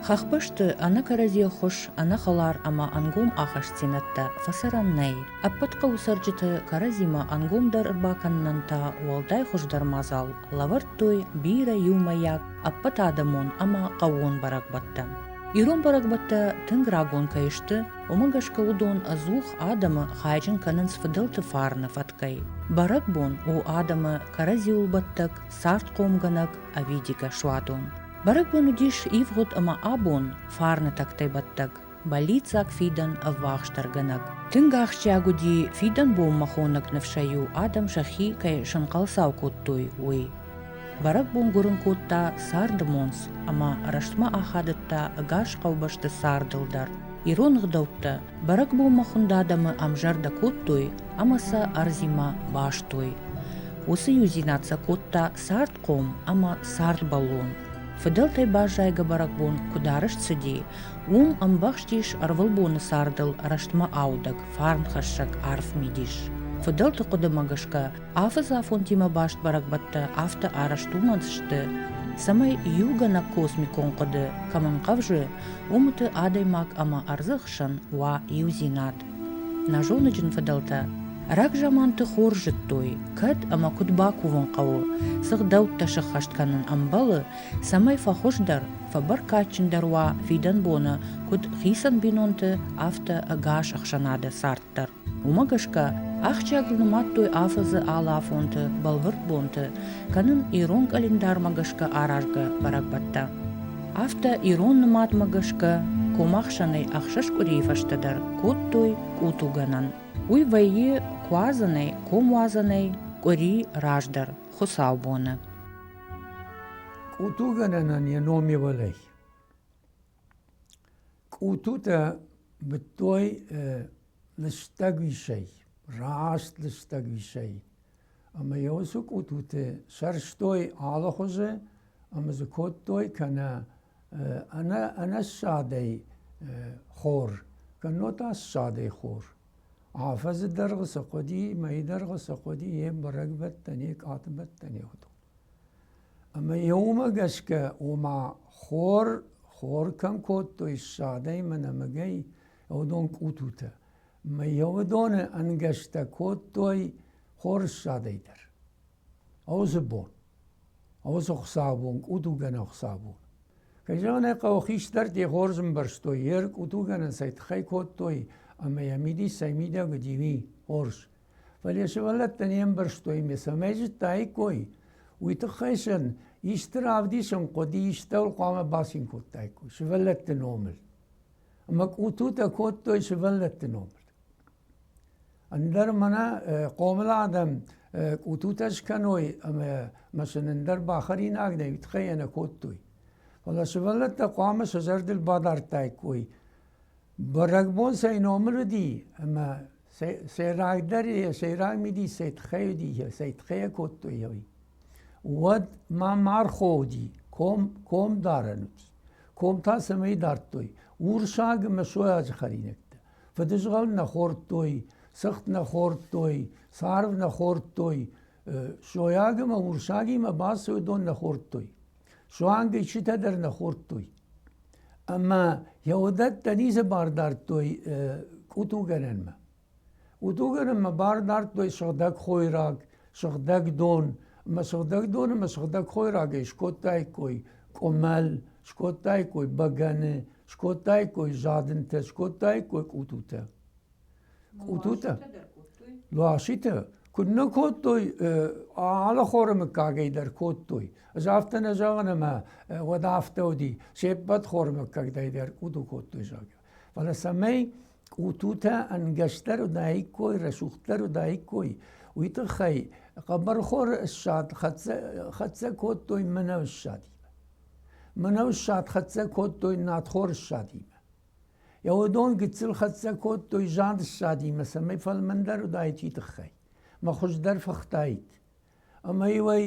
Хӕхбӕсты ӕнӕ кӕрӕдзи ӕххуыс, ӕнӕхӕлар ӕмӕ ӕнгом ахастдзинӕдтӕ фӕцӕрӕн нӕй. Ӕппӕт хъӕуы цӕрджыты кӕрӕдзимӕ ӕнгомдӕр ӕрбакӕнынӕн та уӕлдай хуыздӕр мадзал лӕвӕрдтой бирӕ иумӕйаг ӕппӕтадӕмон ӕмӕ хъӕууон бӕрӕгбӕттӕ. Ирон бӕрӕгбӕттӕ тынг рагон кӕй сты, уымӕ гӕсгӕ уыдон ӕдзух адӕмы хайджын кӕнынц фыдӕлты фарны фӕткӕй. Бӕрӕгбон у адӕмы кӕрӕдзиуылбӕттӕг, цардхъомгӕнӕг ӕвидигӕ суадон. Бӕрӕгбон уыдис ивгъуыд ӕмӕ абон фарны тӕгтӕй бӕттӕг, бӕллиццаг фидӕн ӕввахсдӕргӕнӕг. Тынг ахсджиаг уыди фидӕн бонмӕ хонӕг ныфсӕй-иу адӕм сӕхи кӕй сӕнхъӕлцау кодтой, уый. Бӕрӕгбон гуырын кодта царды монц ӕмӕ рӕстмӕ ахадыдта ӕгас хъӕубӕсты цардыл дӕр. Ирон ӕгъдӕуттӕ бӕрӕгбонмӕ хуынд адӕмы ӕмзӕрдӕ кодтой ӕмӕ сӕ ӕрдзимӕ бастой. Уыцы иудзинад сӕ кодта цардхъом ӕмӕ цардбӕллон. Фыдӕлтӕй баззайгӕ бӕрӕгбон куыд арӕзт цыди, уым ӕмбӕхстис ӕрвылбоны цардыл рӕстмӕ аудӕг, фарнхӕссӕг арф мидис. Фыдӕлты хъуыдымӕ гӕсгӕ, афӕдзы афонтимӕ баст бӕрӕгбӕттӕ афтӕ арӕзт уымӕн сты, цӕмӕй иугӕнӕг космикон хъуыды кӕм ӕнхъӕвзы, уымыты адӕймаг ӕмӕ ӕрдзы хсӕн уа иудзинад. Нӕ зоныджын фыдӕлтӕ рагзаманты хорз зыдтой, кӕд ӕмӕ куыд бакувын хъӕуы, цы гъдӕуттӕ сӕххӕст кӕнын ӕмбӕлы, цӕмӕй фӕхуыздӕр, фӕбӕркадджындӕр уа фидӕн боны куыд хицӕн бинонты, афтӕ ӕгас ӕхсӕнады цард дӕр. Уымӕ гӕсгӕ ахсджиагыл нымадтой афӕдзы алы афонты, бӕлвырд бонты кӕнын ирон къӕлиндармӕ гӕсгӕ аразгӕ бӕрӕгбӕттӕ. Афтӕ ирон нымадмӕ гӕсгӕ комахсӕнӕй ӕхсӕз къуырийы фӕстӕдӕр кодтой къутугӕнӕн. Уый вӕййы куадзӕнӕй, комуадзӕнӕй къуыри раздӕр, хуыцаубоны. Къутугӕнӕнӕн йӕ ном ивӕлӕй. Къутутӕ быдтой лыстӕг уисӕй, раст лыстӕг уисӕй. Ӕмӕ йӕ уыцы къутуты сӕрстой алыхуызы ӕмӕ дзы кодтой кӕнӕ ӕнӕ ӕнӕссадӕй хор, кӕннод та ссадӕй хор. Афӕдзы дӕргъы цы хъуыди, мӕйы дӕргъы цы хъуыди, йе бӕрӕгбӕттӕ, не къатыбӕттӕ, не уыдон. Ӕмӕ йӕ уымӕ гӕсгӕ, ома хор, хор кӕм кодтой ссадӕй мӕ нӕмыгӕй, уыдон къутутӕ. Мӕ йӕ уыдоны ӕнгӕстӕ кодтой хорз ссадӕй дӕр. Уыцы бон, уыцы хуыцаубон, къутугӕнӕн хуыцаубон. Кӕй зӕгъын ӕй хъӕуы, хистӕртӕ хорз ӕмбӕрстой, йе ркъутугӕнӕн цӕй тыххӕй кодтой ӕмӕ йӕ мидис цӕй мидӕг уыди, уый хорз. Фӕлӕ сывӕллӕттӕ не мбӕрстой ӕмӕ цӕмӕй зыдтаиккой, уый тыххӕй сын исты равдисын хъуыди, истӕуыл хъуамӕ бацин кодтаиккой сывӕллӕтты номыл. Ӕмӕ къутутӕ кодтой сывӕллӕтты номыл. Ӕндӕр мӕнӕ хъомыл адӕм къутутӕ скӕной ӕмӕ мӕ сын ӕндӕр бахӕринаг нӕ, уый тыххӕй йӕ нӕ кодтой. Фӕлӕ сывӕллӕттӕ хъуамӕ сӕ зӕрдыл бадардтаиккой, бӕрӕгбон цӕй номыл уыди ӕмӕ сӕйрагдӕр йӕ сӕйраг мидис цӕй тыххӕй уыди, цӕй тыххӕй йӕ кодтой, уый. Уӕд ма мархо уыди, ком, ком дарӕн уыди. Ком та цӕмӕй дардтой? Урсаг ӕмӕ сойаджы хӕринӕгтӕ. Фыдызгъӕл нӕ хордтой, цыхт нӕ хордтой, царв нӕ хордтой, сойаг ӕмӕ урсагимӕ бацы уыдон нӕ хордтой. Суанг ичъитӕ дӕр нӕ хордтой. Ӕмӕ йӕ уыдӕттӕ ницы бар дардтой къутугӕнӕнмӕ. Къутугӕнӕнмӕ бар дардтой сыгъдӕг хойраг, сыгъдӕг дон. Ӕмӕ сыгъдӕг дон ӕмӕ сыгъдӕг хойрагӕй скодтаиккой къуымӕл, скодтаиккой бӕгӕны, скодтаиккой задынтӕ, скодтаиккой къутутӕ. Къутутӕ? Луаситӕ куыд нӕ кодтой, алы хоры мыггагӕй дӕр кодтой. Ӕз афтӕ нӕ зӕгъын, ӕмӕ уӕд афтӕ уыди, се ппӕт хоры мыггӕгтӕй дӕр къуту кодтой, зӕгъгӕ. Фӕлӕ цӕмӕй къутутӕ ӕнгӕсдӕр уыдаиккой, рӕсугъддӕр уыдаиккой, уый тыххӕй хъӕбӕрхоры ссад хӕццӕ кодтой мӕнӕуы ссадимӕ. Мӕнӕуы ссад хӕццӕ кодтой надхоры ссадимӕ. Йӕ уыдон гыццыл хӕццӕ кодтой зад ссадимӕ, цӕмӕй фӕлмӕндӕр уыдаид уый тыххӕй, мӕ хуыздӕр фыхтаид. Ӕмӕ-иу ӕй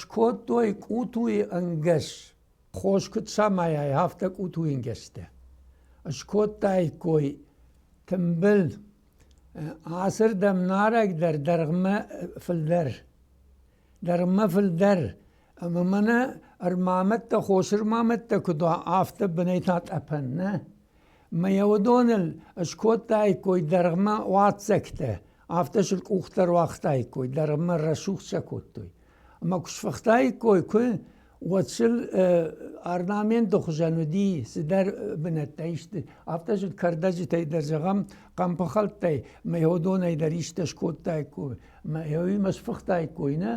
скодтой къутуйы ӕнгӕс, хос куыд самайай, афтӕ къутуйы ӕнгӕстӕ. Скодтаиккой тымбыл, ацырдӕм нарӕгдӕр, дӕргъмӕ фылдӕр. Дӕргъмӕ фылдӕр. Ӕмӕ мӕнӕ ӕрмамӕдтӕ, хосы ӕрмамӕдтӕ куыд уа, афтӕ бынӕй та тъӕпӕн, нӕ? Мӕ йӕ уыдоныл скодтаиккой дӕргъмӕ уаццӕгтӕ, афтӕ сыл къухтӕ руагътаиккой, дӕргъмӕ рӕсугъд сӕ кодтой. Ӕмӕ куы сфыхтаиккой, куы, уӕд сыл орнаменты хуызӕн уыди цыдӕр бынӕттӕ исты. Афтӕ сыл кӕрдӕджытӕй дӕр, зӕгъӕм, хъӕмпыхӕлттӕй мӕ уыдонӕй дӕр исты скодтаиккой, мӕ уыимӕ сфыхтаиккой, нӕ?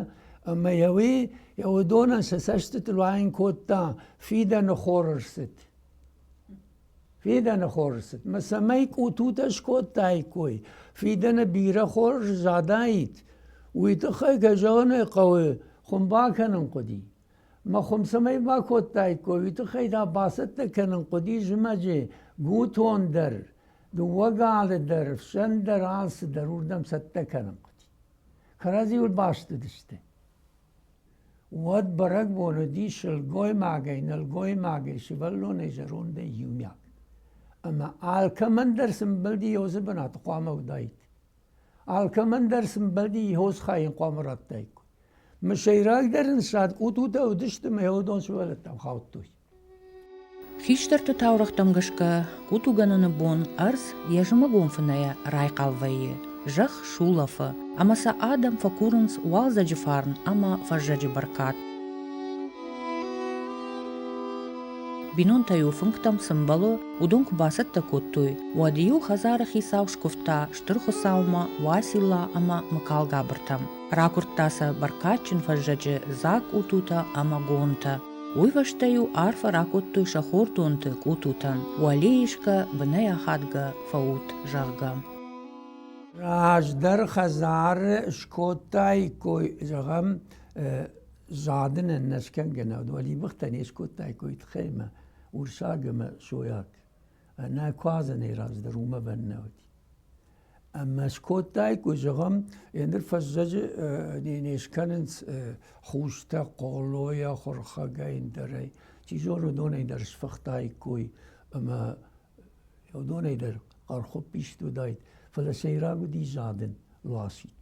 Ӕмӕ йӕ уый йӕ уыдонӕн сӕ цӕстытыл уайын кодта фидӕны хоры рцыд. Фидӕны хорз цыд. Мӕ цӕмӕй къутутӕ скодтаиккой, фидӕны бирӕ хорз задаид, уый тыххӕй, кӕй зӕгъын ӕй хъӕуы, хуым бакӕнын хъуыди. Мӕ хуым цӕмӕй бакодтаиккой, уый тыххӕй та бацӕттӕ кӕнын хъуыди зымӕджы гутон дӕр, дыууӕ галы дӕр, фсӕн дӕр, алцы дӕр уырдӕм цӕттӕ кӕнын хъуыди. Кӕрӕдзиуыл баст уыдысты. Уӕд бӕрӕгбон уыди сылгоймагӕй, нӕлгоймагӕй, сывӕллонӕй, зӕрондӕй иумиаг. Ӕмӕ алкӕмӕн дӕр цы мбӕлди, уыцы бынаты хъуамӕ уыдаид. Алкӕмӕн дӕр цы мбӕлди, йе хай йын хъуамӕ радтаиккой. Мӕ сӕйрагдӕр ын сад къутутӕ уыдысты мӕ уыдон сывӕллӕттӕм хаудтой. Хистӕрты таурӕгътӕм гӕсгӕ, къутугӕнӕны бон ӕрдз йӕ зымӕгон фынӕйӕ райхъал вӕййы, зӕхх сулӕфы, ӕмӕ сӕ адӕм фӕкурынц уалдзӕджы фарн ӕмӕ фӕззӕджы бӕркад. Бинонтӕ-иу фынгтӕм цы мбӕлы, уыдон куы бацӕттӕ кодтой, уӕд-иу хӕдзары хицау скуывта Стыр Хуыцаумӕ, Уацилла ӕмӕ Мыкалгабыртӕм. Ракуырдта сӕ бӕркадджын фӕззӕджы дзаг къутутӕ ӕмӕ гонтӕ. Уый фӕстӕ-иу арфӕ ракодтой сӕ хордонты къутутӕн, уӕле исгӕ, бынӕй ахадгӕ фӕут, зӕгъгӕ. Раздӕр хӕдзары скодтаиккой, зӕгъӕм, задынӕн нӕ скӕнгӕ нӕ уыд, уӕлибыхтӕ не скодтаиккой тыххӕй ӕмӕ урсаг ӕмӕ сойаг. Нӕ куадзӕнӕй раздӕр уымӕ нӕ уыди. Ӕмӕ скодтаиккой, зӕгъӕм, ныр фӕззӕджы не скӕнынц хустӕ, хъолойӕ, хуырхӕгӕй, ӕндӕрӕй. Чи зоны, уыдонӕй дӕр сфыхтаиккой ӕмӕ уыдонӕй дӕр хъӕрхуыпп ист уыдаид. Фӕлӕ сӕйраг уыди задын луасит.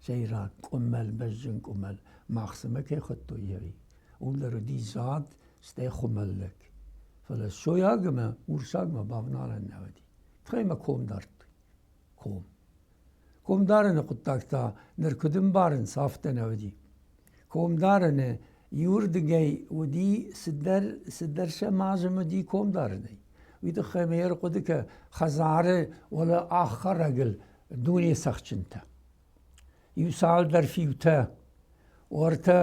Сӕйраг къуымӕл, бӕзджын къуымӕл, махсымӕ кӕй хуыдтой, ӕви. Уым дӕр уыди зад, стӕй хуымӕллӕг. Фӕлӕ сойаг ӕмӕ урсагмӕ бавналӕн нӕ уыди. Тыхӕй мӕ ком дардтой. Ком. Ком дарыны хъуыддаг та ныр куыд ӕмбарынц, афтӕ нӕ уыди. Ком дарыны иуырдыгӕй уыди цыдӕр, цыдӕр сӕм азым уыди ком дарынӕй. Уый тыххӕй мӕ ӕрхъуыды кӕ хӕдзары уӕлӕ аххӕрӕгыл дуне цӕхджынтӕ. Иу цалдӕр фиутӕ, уӕртӕ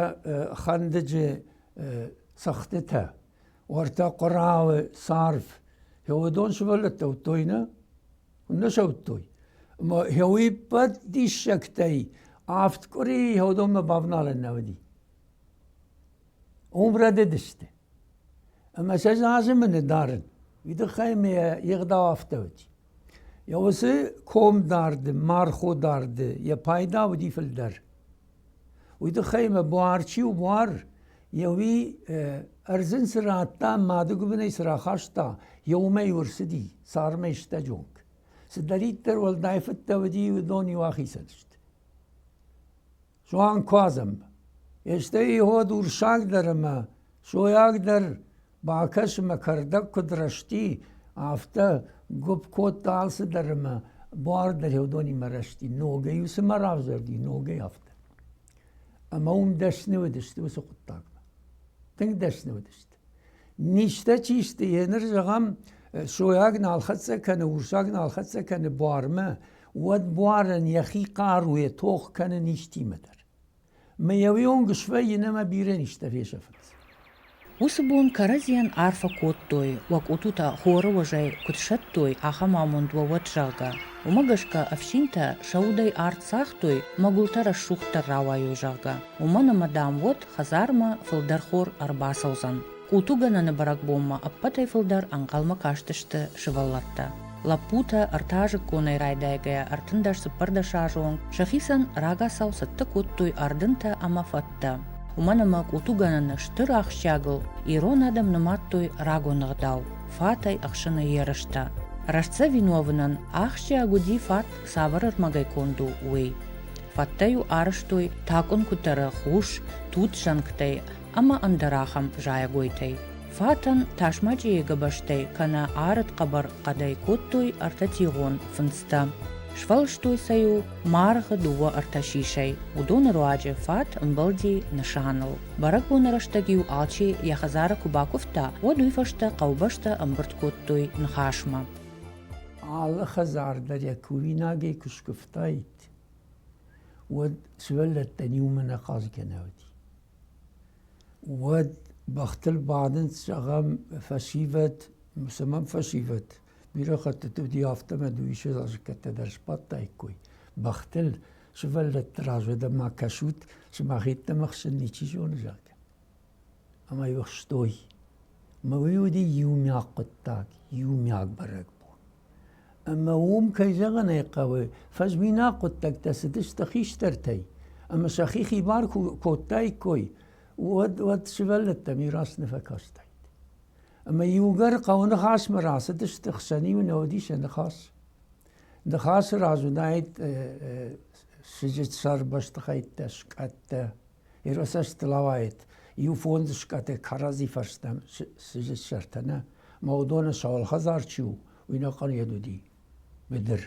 хӕндыджы цӕгъдтытӕ, уӕртӕ хъуырауы царв. Уыдон сывӕллӕттӕ уыдтой, нӕ? Нӕ сӕ уыдтой. Ӕмӕ уый ӕппӕт диссӕгтӕй авд къуырийы уыдонмӕ бавналӕн нӕ уыди. Уым рӕдыдысты. Ӕмӕ сӕ азымы ныдарын. Уый тыххӕй мӕ йе гъдау афтӕ уыди. Йӕ уыцы комдарды, марходарды йӕ пайда уыди фылдӕр. Уый тыххӕй мӕ буар чи у буар, йӕ уый ӕрдзын цы радта, мады гуыбынӕй цы рахаста, йӕ уымӕй ӕрцыди, цармӕй стӕджы онг. Цыдӕриддӕр уӕлдай фыдтӕ уыди, уыдон-иу ахицӕн сты. Суанг куадзӕнмӕ. Стӕй йод урсаг дӕр ӕмӕ сойаг дӕр бакӕс ӕмӕ кӕрдӕг куыд рӕзти, афтӕ гуыпп кодта алцыдӕр ӕмӕ буар дӕр уыдонимӕ рӕзти. Ногӕй-иу цыма равзӕрди, ногӕй афтӕ. Ӕмӕ уым дӕсны уыдысты уыцы хъуыддагмӕ. Тынг дӕсны уыдысты. Низтӕ чи сты, еныр зӕгъӕм, сойаг нал хӕццӕ кӕны, урсаг нал хӕццӕ кӕны буармӕ, уӕд буарӕн йӕхи хъаруйӕ тох кӕны низтимӕ дӕр. Мӕ уый онг свӕййын ӕмӕ бирӕ низтӕ фесӕфынц. Уыцы бон кӕрӕдзийӕн арфӕ кодтой, уӕ къутутӕ хоры уӕзӕй куыд сӕттой, ахӕм амонд уӕ уӕд, зӕгъгӕ. Уымӕ гӕсгӕ ӕфсинтӕ сӕ удӕй арт цагътой, мӕ гуылтӕ рӕсугъддӕр рауайой, зӕгъгӕ. Уымӕн ӕмӕ, дам, уӕд хӕдзармӕ фылдӕр хор ӕрбацӕудзӕн. Къутугӕнӕны бӕрӕгбонмӕ ӕппӕтӕй фылдӕр ӕнхъӕлмӕ кастысты сывӕллӕттӕ. Лӕппутӕ ӕртӕазыкконӕй райдайгӕйӕ 34 азы онг сӕхицӕн рагацау цӕттӕ кодтой ӕрдынтӕ ӕмӕ фӕттӕ. Уымӕн ӕмӕ къутугӕнӕны стыр ахсджиагыл ирон адӕм нымадтой рагон ӕгъдау – фатӕй ӕхсыны ерыстӕ. Рӕстдзӕвин уӕвынӕн ахсджиаг уыди фат цавӕр ӕрмӕгӕй конд у, уый. Фӕттӕ-иу арӕзтой такъуын куыддӕры хус, тут зӕнгтӕй ӕмӕ ӕндӕр ахӕм зайӕгойтӕй. Фатӕн тасмачъийы гӕбӕзтӕй кӕнӕ арыд хъӕбӕр хъӕдӕй кодтой ӕртӕтигъон фындзтӕ. Сфӕлыстой сӕ-иу маргъы дыууӕ-ӕртӕ сисӕй. Уыдоны руаджы фат ӕмбӕлди нысаныл. Бӕрӕгбоны рӕстӕг-иу алчи йӕ хӕдзары куы бакуывта, уӕд уый фӕстӕ хъӕубӕстӕ ӕмбырд кодтой ныхасмӕ. Алы хӕдзар дӕр йӕ кувинагӕй куы скуывтаид, уӕд сывӕллӕттӕн иумӕ нӕ хъазгӕ нӕ уыди. Уӕд бӕхтыл бадынц, зӕгъӕм, фӕсивӕд, цӕмӕн фӕсивӕд, бирӕ хӕттыты уыди афтӕ ӕмӕ дыууиссӕдз азыккӕттӕ дӕр сбадтаиккой бӕхтыл, сывӕллӕтты раз уӕдӕ ма кӕсут, сымах йеддӕмӕ хсын ничи зоны, зӕгъгӕ. Ӕмӕ-иу ӕхстой. Ӕмӕ уый уыди иумиаг хъуыддаг, иумиаг бӕрӕгбон. Ӕмӕ уым, кӕй зӕгъын ӕй хъӕуы, фӕзминаг хъуыддӕгтӕ цыдысты хистӕртӕй, ӕмӕ сӕхи хибар куы кодтаиккой, уӕд, уӕд сывӕллӕттӕм иу раст нӕ фӕкастаид. Ӕмӕ иугӕр хъӕуы ныхасмӕ рацыдысты, хсӕн-иу нӕ уыди сӕ ныхас. Ныхасы раз уыдаид сыджытсӕр бӕстыхӕйттӕ, скъӕттӕ, Иросӕстыл ауайд иу фондз скъӕты кӕрӕдзи фӕрстӕм сыджытсӕртӕ нӕ, мӕ уыдоны сауӕлхӕдзар чи у, уый нӕхъӕн йед уыди быдыр.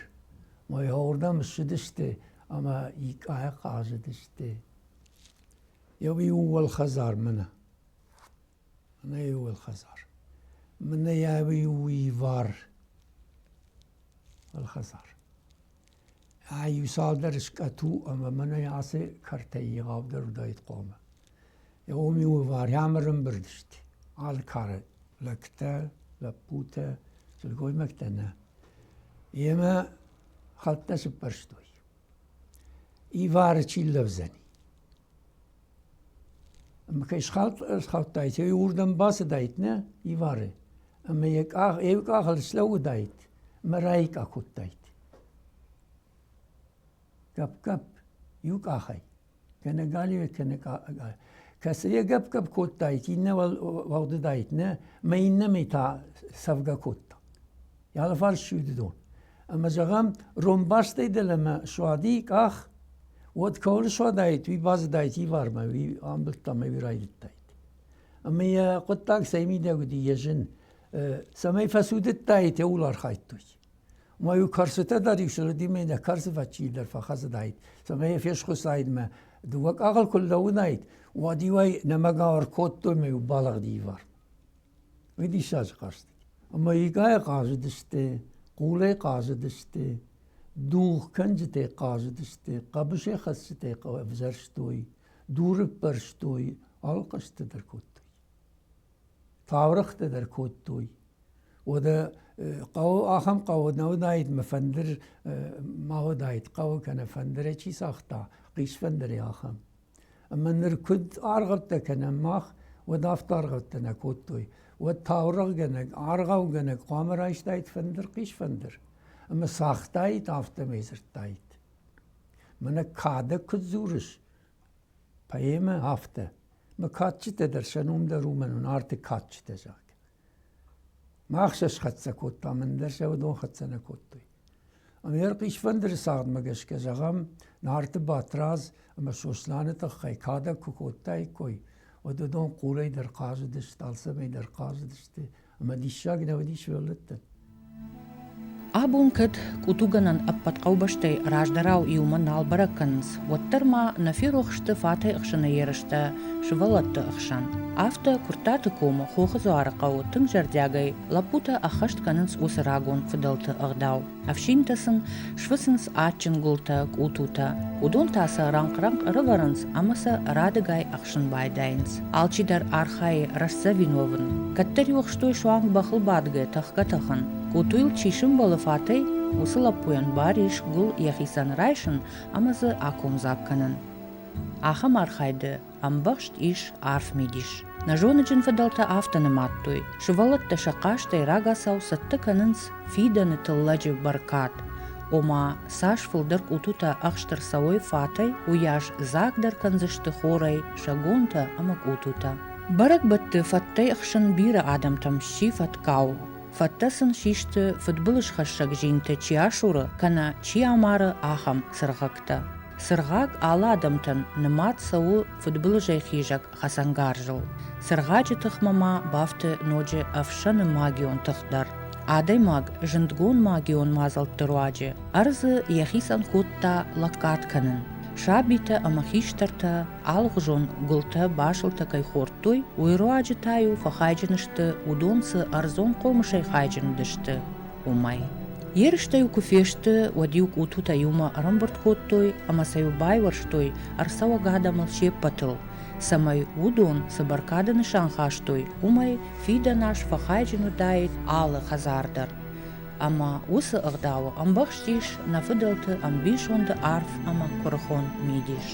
Мӕ уырдӕм ссыдысты ӕмӕ икъайӕ хъазыдысты. Еу иу уӕлхӕдзар мӕнӕ. Мӕнӕ иу уӕлхӕдзар. Мӕнӕ иу ивар уӕлхӕдзар. Иу цалдӕр скъӕт у ӕмӕ мӕнӕ ацы кӕртӕй егъаудӕр уыдаид хъуамӕ. Уым иу варям ӕрӕмбырд сты алы кары лӕгтӕ, лӕппутӕ, сылгоймӕгтӕ нӕ. Йемӕ хӕлттӕ сыппӕрстой. Ивары чи лӕудзӕни? Ӕмӕ кӕй схаудтаид, уый уырдӕм бацыдаид, нӕ, ивары. Ӕмӕ йӕ къах, йӕ къахыл слӕууыдаид ӕмӕ райкъа кодтаид. Гӕпп-гӕпп, иу къахӕй. Кӕнӕ галиуӕй, кӕнӕ кӕцы йӕ гӕпп-гӕпп кодтаид, иннӕ уӕгъдыдаид, нӕ, мӕ иннӕмӕй та цӕвгӕ кодта. Йӕ алыфарс суиды дон. Ӕмӕ зӕгъӕм, ронбастӕй дӕлӕмӕ суади къах, уӕд кӕуыл суадаид, уый базыдаид ивармӕ, уый амбылдта ӕмӕ уый райдыдтаид. Ӕмӕ йӕ хъуыддаг цӕй мидӕг уыди, йӕ зын, цӕмӕй фӕцудыдтаид, ууыл архайдтой. Ма-иу кӕрцытӕ дӕр-иу сылыдимӕ нӕ кӕрцы фӕччи дӕр фӕхӕцыдаид, цӕмӕй йӕ фесхуыстаид мӕ дыууӕ къахыл куы лӕууыдаид, уӕд-иу ӕй нӕмӕгау ӕркодтой мӕ-иу балыгъди ивар. Уый диссаджы хъазт. Ӕмӕ игӕйӕ хъазыдысты, хъулӕй хъазыдысты, дугъкӕнджытӕй хъазыдысты, хъӕбысӕй хӕцджытӕй ӕвзӕрстой, дуры ппӕрстой, алы хъӕзтытӕ дӕр кодтой. Таурӕгътӕ дӕр кодтой. Уӕдӕ хъӕуы ахӕм хъӕуы нӕ уыдаид, мӕ фӕндыр ма уыдаид хъӕуы кӕнӕ фӕндырӕй чи цагъта, хъисфӕндырӕй ахӕм. Ӕмӕ ныр куыд аргъӕуттӕ кӕнӕм мах, уӕд афтӕ аргъӕуттӕ нӕ кодтой. Уӕд таурӕгъгӕнӕг, аргъаугӕнӕг хъуамӕ райстаид фӕндыр, хъисфӕндыр. Ӕмӕ цагътаид, афтӕмӕй дзырдтаид. Мӕнӕ кадӕг куыд дзурыс, поэмӕ афтӕ. Мӕ кадджытӕ дӕр сӕ ном дӕр уымӕн у, Нарты кадджытӕ, зӕгъгӕ. Мах сӕ схӕццӕ кодтам, ӕндӕр сӕ уыдон хӕццӕ нӕ кодтой. Ӕмӕ Ӕрхъисфӕндыры цагъдмӕ гӕсгӕ, зӕгъӕм, Нарты Батрадз ӕмӕ Сосланы тыххӕй кадӕг куы кодтаиккой, уӕд уыдон хъулӕй дӕр хъазыдысты, алцӕмӕй дӕр хъазыдысты, ӕмӕ диссаг нӕ уыди сывӕллӕттӕн. Абон кӕд къутугӕнӕн ӕппӕт хъӕубӕстӕй раздӕрау иумӕ нал бӕрӕг кӕнынц, уӕддӕр ма нӕ ферох сты фатӕй ӕхсыны ерыстӕ сывӕллӕтты ӕхсӕн. Афтӕ Куырттаты комы Хохы дзуары хъӕуы тынг зӕрдиагӕй лӕппутӕ ӕххӕст кӕнынц уыцы рагон фыдӕлты ӕгъдау. Ӕфсинтӕ сын сфыцынц адджын гуылтӕ, къутутӕ. Уыдон та сӕ рӕнхъ-рӕнхъ ӕрӕвӕрынц ӕмӕ сӕ радыгай ӕхсын байдайынц. Алчидӕр архайы рӕстдзӕвин уӕвын. Кӕддӕр-иу ӕхстой суанг бӕхыл бадгӕ тӕхгӕ-тӕхын. Къутуйыл чи сымбӕлы фатӕй, уыцы лӕппуйӕн бар ис гуыл йӕхицӕн райсын ӕмӕ дзы акомдзаг кӕнын. Ахӕм архайды ӕмбӕхст ис арф мидис. Нӕ зоныджын фыдӕлтӕ афтӕ нымадтой, сывӕллӕттӕ сӕ хъазтӕй рагацау цӕттӕ кӕнынц фидӕны тыллӕджы бӕркад, ома цас фылдӕр къутутӕ ӕхст ӕрцӕуой фатӕй, уыйас дзагдӕр кӕндзысты хорӕй сӕгонтӕ ӕмӕ къутутӕ. Бӕрӕгбӕтты фӕттӕй ӕхсын бирӕ адӕмтӕм сси фӕткау. Фӕттӕ сын систы фыдбылызхӕссӕг зинтӕ чи асуры кӕнӕ чи амары, ахӕм цыргъӕгтӕ. Цыргъаг алы адӕмтӕн нымад цӕуы фыдбылызӕй хизӕг хӕцӕнгарзыл. Цыргъаджы тыхмӕ ма бафты ноджы ӕфсӕны магион тых дӕр. Адӕймаг зындгонд магион мадзӕлтты руаджы ӕрдзы йӕхицӕн кодта лӕггад кӕнын. Сабитӕ ӕмӕ хистӕртӕ алыхуызон гуылтӕ, басылтӕ кӕй хордтой, уый руаджы та-иу фӕхайджын сты, уыдон цы ӕрдзон хъомысӕй хайджын уыдысты, уымӕй. Ерыстӕ-иу куы фесты, уӕд-иу къутутӕ иумӕ ӕрӕмбырд кодтой ӕмӕ сӕ-иу байуӕрстой ӕрцӕуӕг адӕмыл се ппӕтыл, цӕмӕй уыдон цы бӕркады нысан хастой, уымӕй фидӕн аз фӕхайджын уыдаид алы хӕдзар дӕр. Ӕмӕ уыцы ӕгъдауы ӕмбӕхстис нӕ фыдӕлты ӕмбисонды арф ӕмӕ куырыхон мидис.